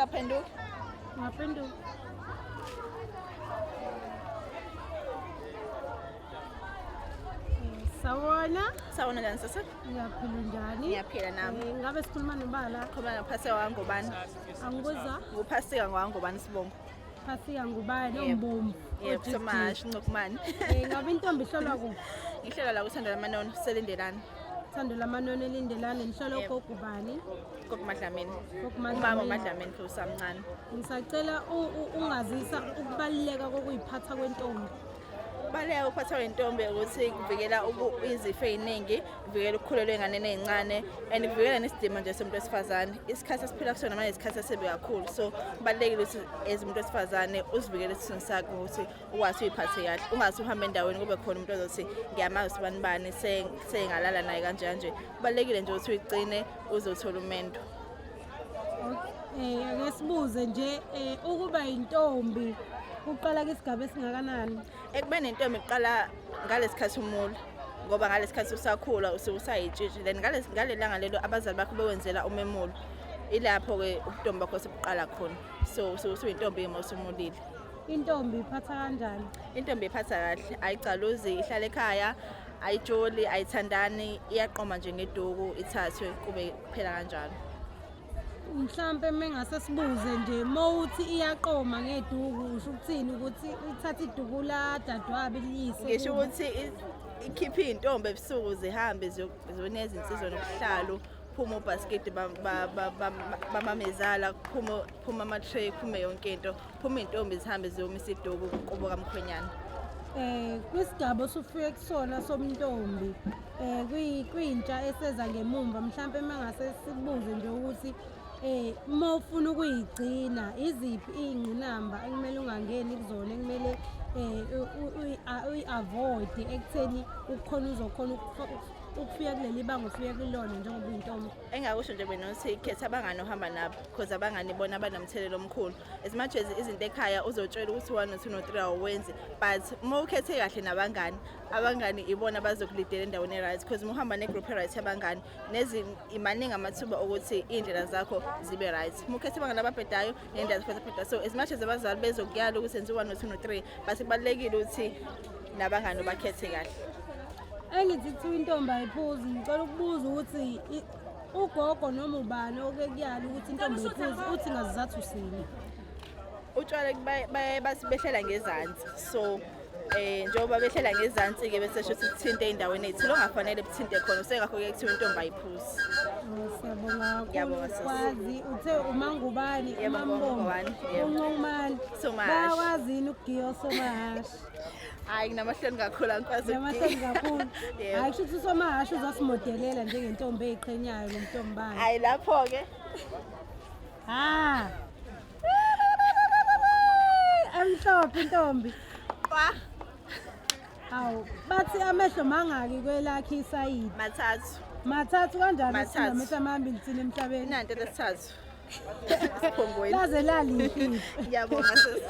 Ngaphenduka. Ngaphenduka. Sawona. Sawona njani sisi? Ngiyaphila njani? Ngiyaphila nami. Ngabe sikhuluma nobala? Khuluma noPhasika wangobani. Angikuzwa. NguPhasika ngwangobani sibongo. Phasika ngubani Yebo. ombomvu? Yebo, OGG. Somash Ncokumani. Ngabe intombi ihlolwa kuphi? Ngihlelwa la kuthando lamanono selindelani. Thando lamanono elindelane nihlolwa Yebo. ugogo ubani? Gogo Madlamini. Gogo Umama Madlamini. uMadlamini futhi usamncane. Ngisacela ungazisa ukubaluleka kokuyiphatha kwentombi. Kubaluleka ukuphatha kwentombi ukuthi kuvikela izifo ey'ningi, kuvikela ukukhulelwa ey'nganeni ey'ncane and kuvikela nesidima nje somuntu wesifazane. Isikhathi esiphila kusona manje isikhathi esibi kakhulu, so kubalulekile ukuthi as umuntu wesifazane uzivikele esithunzi sakho ngokuthi ukwazi uyiphathe kahle, ungaze uhambe endaweni kube khona umuntu ozothi ngiyamazi usibani bani sengalala naye kanje kanje. Kubalulekile nje ukuthi uyigcine uze uthole umendo. Ake sibuze nje ukuba yintombi kuqala kwisigaba esingakanani? Ekubeni nentombi kuqala ngalesikhathi umula, ngoba ngalesikhathi usakhula usuke usayitshitshi, then ngalelanga lelo abazali bakho bewenzela umemulo, ilapho-ke ubuntombi bakho sebuqala khona. So usuke usuyintombi uma usumulile. Intombi iphatha kanjani? Intombi iphatha kahle, ayicaluzi, ihlala ekhaya, ayijoli, ayithandani, iyaqoma nje ngeduku ithathwe kube kuphela kanjalo. Mhlampe mengase sibuze nje, mowuthi iyaqoma ngeduku usho ukuthini? Ukuthi ithatha iduku la dadewabo iliyise? Ngisho ukuthi ikhiphe iy'ntombi ebusuku zihambe ziyoneza insizwa nobuhlalu, phuma ubhasikidi bamamezala, kuphuma ama-tray, kuphume yonke into, phuma iy'ntombi zihambe ziyomisa iduku kubo kamkhwenyana. Kwisigaba osufike kusona somntombi, kwintsha eseza ngemumva, mhlampe mangase sibuze nje ukuthi uma ufuna ukuyigcina iziphi iy'ngqinamba ekumele ungangeni kuzona, ekumele uyi-avoid ekutheni ukukhona uzokhona ukufika kuleli banga ufike kulona njengoba uyintombi? Engakusho nje mina ukuthi khetha abangani ohamba nabo, because abangani bona banomthelela omkhulu. As much as izinto ekhaya uzotshela ukuthi 1 no 2 no 3 awuwenzi, but uma ukhethe kahle nabangani, abangani ibona abazokulidela endaweni e-right, because uma uhamba ne-group e-right yabangani maningi amathuba okuthi iy'ndlela zakho zibe right. Uma ukhethe abangani ababhedayo ney'ndlela zakho zibhedayo. So as much as abazali bezokuyala ukuthi enze 1 no 2 no 3, but kubalulekile ukuthi nabangani ubakhethe kahle. Engithi kuthiwa intombi ayiphuzi, ngicela ukubuza ukuthi ugogo noma ubani oke kuyala ukuthi intombi ayiphuzi, uthi ngazizathu sini? Utshwala baye bathi behlela ngezansi, so njengoba behlela ngezansi-ke bese sho ukuthi kuthinte ey'ndaweni ey'thile ongafanele buthinte khona, usengakho-ke kuthiwa intombi ayiphuzi. Oh, siyabonga kakhulu. Ngiyabonga, sis. Kwazi uthe umangubani? Yebo, umambombo. Ngubani, yebo. Unqomani. Somahashi. Bayakwazi yini ukugiya osomahhashi? Hhayi, nginamahloni kakhulu, angikwazi Namahloni ukugiya. kakhulu. Yebo. Hhayi, kusho ukuthi usomahhashi uzasimodelela njengentombi ey'qhenyayo nomntombi bayo. Hhayi, lapho-ke. Ha. Emhlophe intombi. Qwa. Hawu, bathi amehlo mangaki kwelakhe isayidi? Mathathu. Mathathu kanjani? Mathathu. Sinamehlo amabili thina emhlabeni. Nanto lesithathu. Siphongweni. Laze lalihle. Ngiyabonga sis.